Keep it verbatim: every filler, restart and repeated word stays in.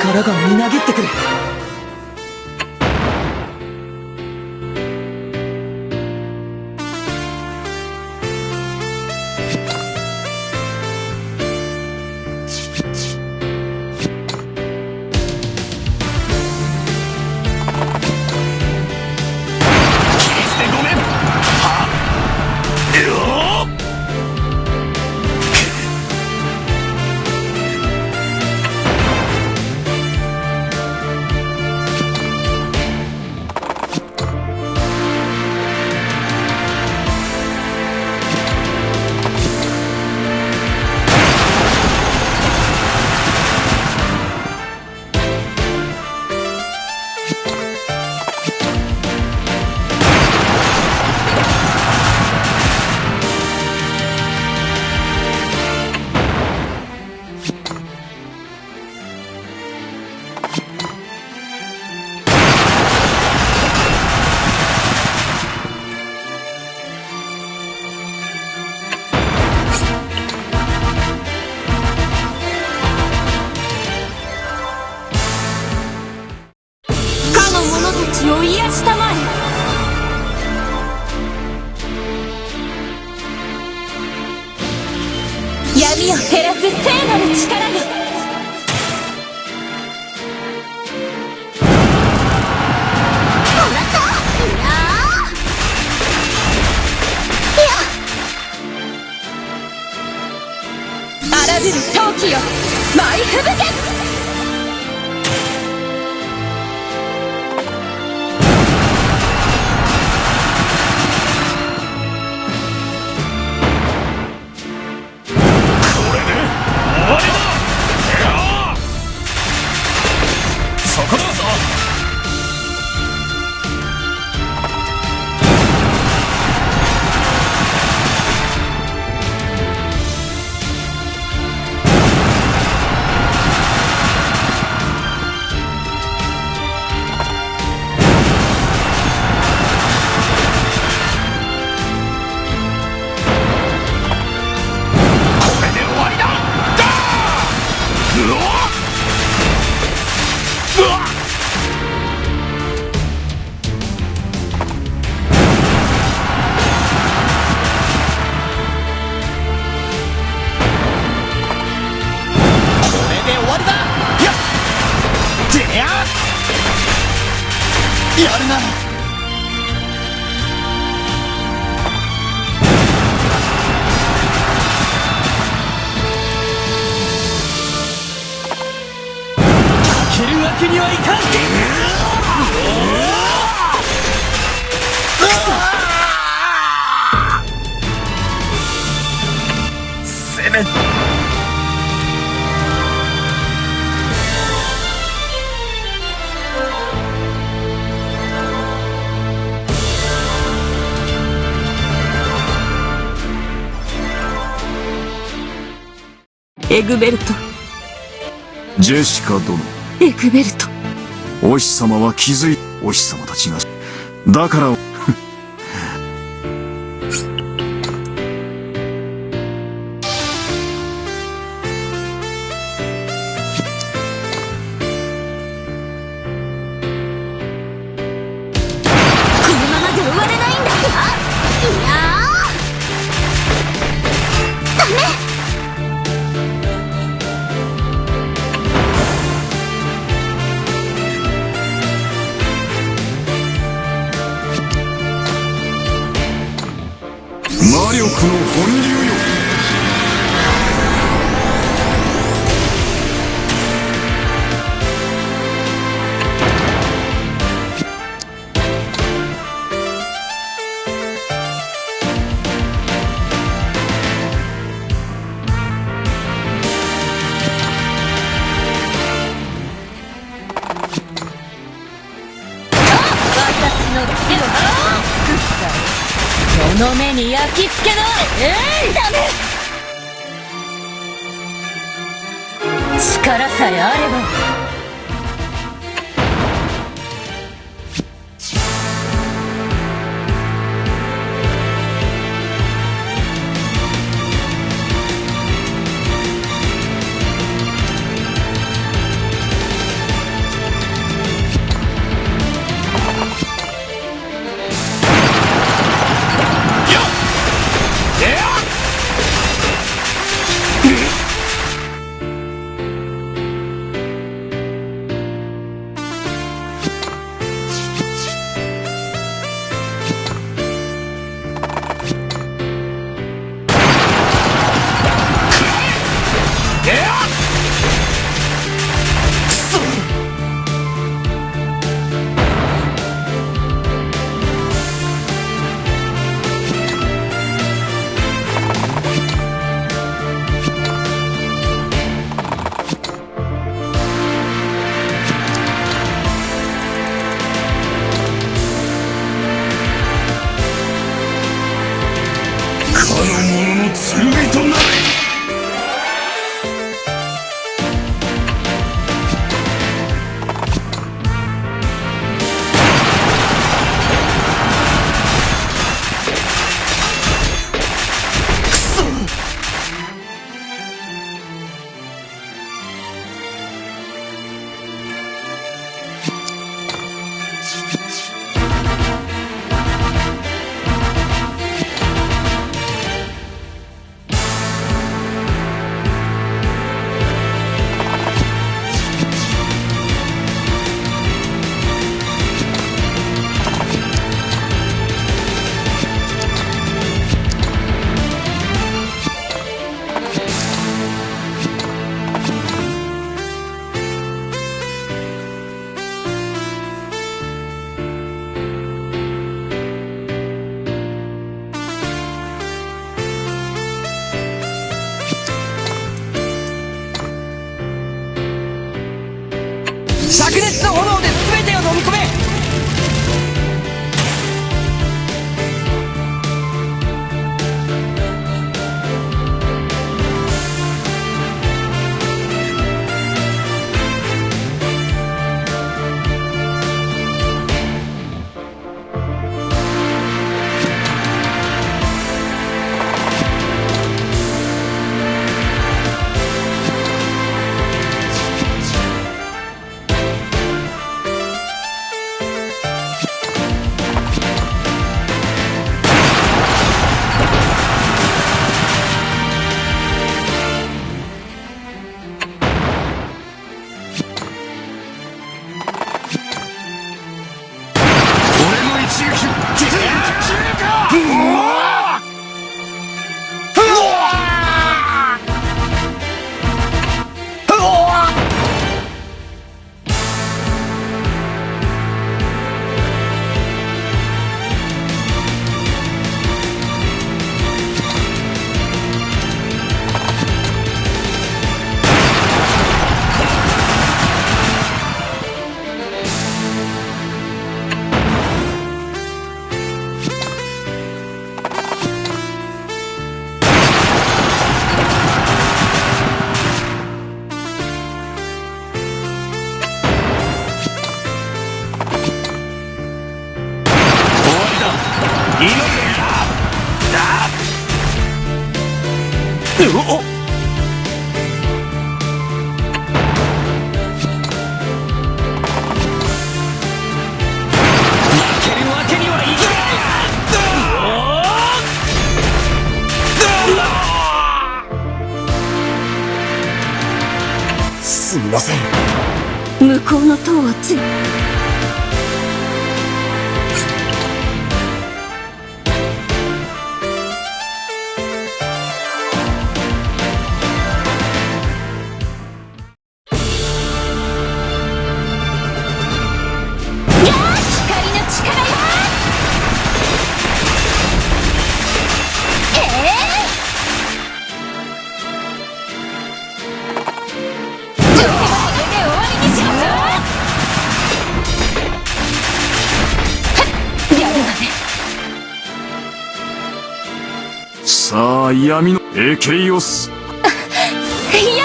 力がみなぎってくる。 かの者たちを癒したまえ。闇を照らす聖なる力よ。もらった。いやー。いや。 荒ぶる陶器よ、舞い吹雪け。これで終わりだ。そこだ。 これで終わりだ！だ！うわ！うわ！これで終わりだ！や！てや！やるな！ 負けるわけにはいかん！くそ！ せめて。エグベルト。ジェシカ殿。エグベルト。お日様は気づい、お日様たちが、だから、 このままじゃ終われないんだ。いやー！ダメ！ 魔力の本流よ。 私の強さを尽くすがいい。この目に焼き付けな。えい！ダメ！力さえあれば。 こかの者の罪となれ。灼熱の炎で全てを飲み込め。俺の一撃、うわ！終わりだ。命令だ。だ。うおっ。負けるわけにはいかない。うおっ。すみません。向こうの塔はつい。光の力よ。ええ。さあ、闇のエケイオス。いや。